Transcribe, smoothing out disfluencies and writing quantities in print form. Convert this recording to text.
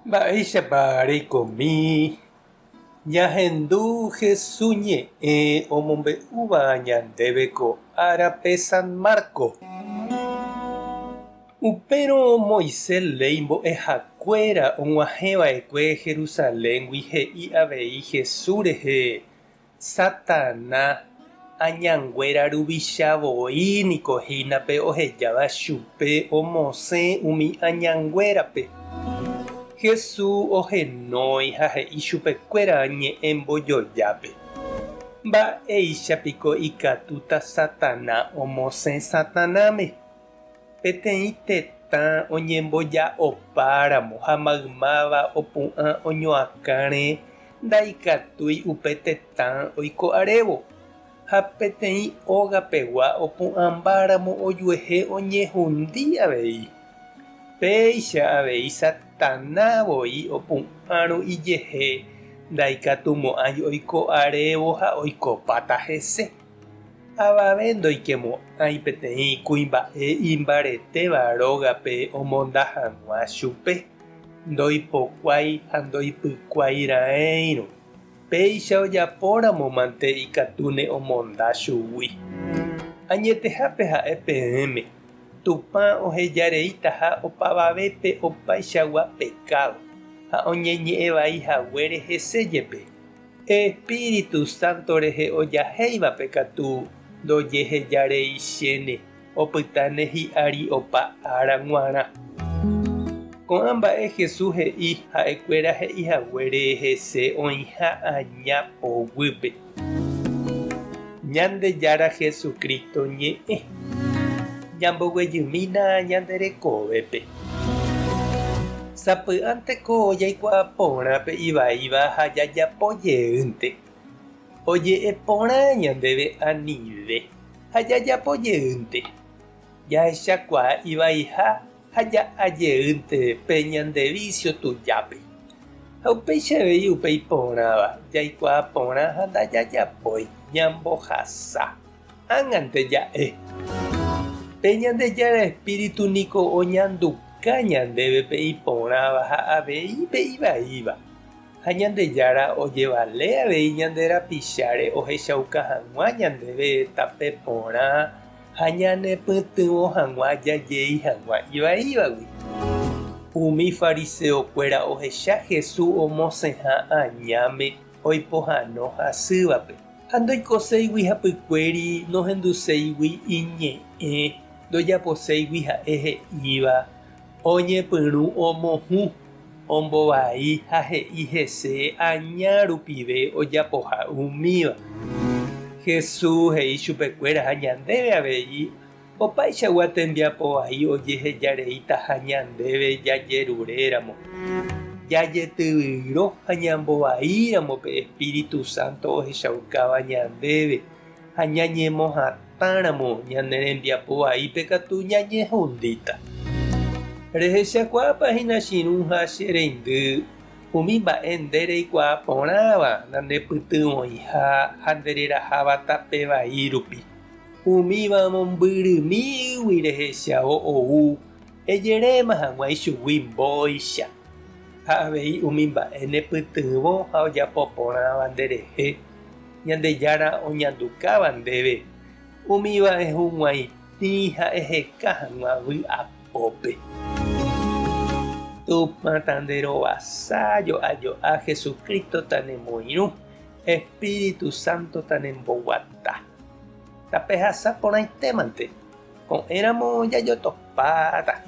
Mba'éichapa reikomi ñahendu Hesu ñe'ẽ omombe'úva ñandéve ko árape San Marco? Upérõ Moisés léi mbo'ehakuéra og̃uahẽva'ekue Jerusaléngui he'i avei Hesu rehe Satana añanguéra ruvicha voi niko hína pe ohejáva chupe omosẽ umi añanguérape. Jesús ohenói ha he'i chupekuéra ñe'ẽ mbojojápe, Mba'éicha piko ikatúta Satana omosẽ Satanáme? Peteĩ tetã oñemboja'opáramo ha maymáva opu'ã oñoakãre ndaikatúi upe tetã oiko arévo, ha peteĩ óga pegua opu'ãmbáramo ojuehe oñehundi avei. Péicha avei Satana voi opu'ãrõ ijehe ndaikatumo'ãi oiko arévo ha oikopáta hese. Avave ndoikemo'ãi peteĩ kuimba'e imbaretéva rógape omonda hag̃ua chupe, ndoipokuái ha ndoipykuái raẽirõ. Péicha ojapóramo mante ikatúne omonda chugui. Añetehápe ha'e peẽme, Tupã ohejareitaha opavavépe opaichagua pekádo ha oñeñe'ẽ vai haguére hese jepe. Espíritu Santo rehe ojahéivape katu ndojehejareichéne, opytáne hi'ári opa ára g̃uarã. Ko'ã mba'e Jesús he'i ha'ekuéra he'i haguére hese oĩha aña poguýpe. Ñandejára Jesucristo ñe'ẽ. Ñamboguejymína ñande rekovépe. Sapy'ánteko jaikuaa porã pe ivaíva ha jajapo jeýnte. Oje'e porã ñandéve anive ha jajapo jeýnte. Jahechakuaa ivaiha ha ja'a jeýnte pe ñande vísio tujápe. Ha upéicha avei upe iporãva, jaikuaa porã ha ndajajapói, ñambohasa. Ág̃ante ja'e, Pe Ñandejára Espíritu niko oñanduka ñandéve pe iporãva ha avei pe ivaíva, ha Ñandejára ojevale avei ñande rapicháre ohechauka hag̃ua ñandéve tape porã ha ñanepytyvõ hag̃ua jajei hag̃ua ivaívagui. Umi fariseokuéra ohecha Jesús omosẽha añáme oipohãno hasývape. Ha ndoikoséigui hapykuéri, nohenduséigui iñe'ẽ, ndojaposéigui ha'e he'íva, oñepyrũ omohũ, ombovai ha he'i hese aña rupive ojapoha umíva. Jesús he'i chupekuéra ha ñandéve avei opaichagua tembiapo vai ojehejareitaha ñandéve jajeruréramo, jajetyvyro ha ñambovaíramo pe Espíritu Santo ohechaukáva ñandéve ha ñañemohatãramo ñane rembiapo vaípe katu ñañehundíta. Rehechakuaápa hína che irũ ha che reindy umi mba'e nde reikuaa porãva nandepytyvõiha ha ndereraháva tape vai rupi? Umíva mombyrymígui rehechávo ou ejeréma hag̃ua ichugui mbóicha, ha avei umi mba'e nepytyvõ ha ojapo porãva nderehe, Ñandejára oñandukáva ndéve, umíva ehug̃uaitĩ ha eheka hag̃ua vy'apópe. Tupã tanderovasa jo'a jo'a Jesucristo tanemoirũ, Espíritu Santo tanemboguata. Tapehasa porãitémante, ko'ẽramo jajotopáta.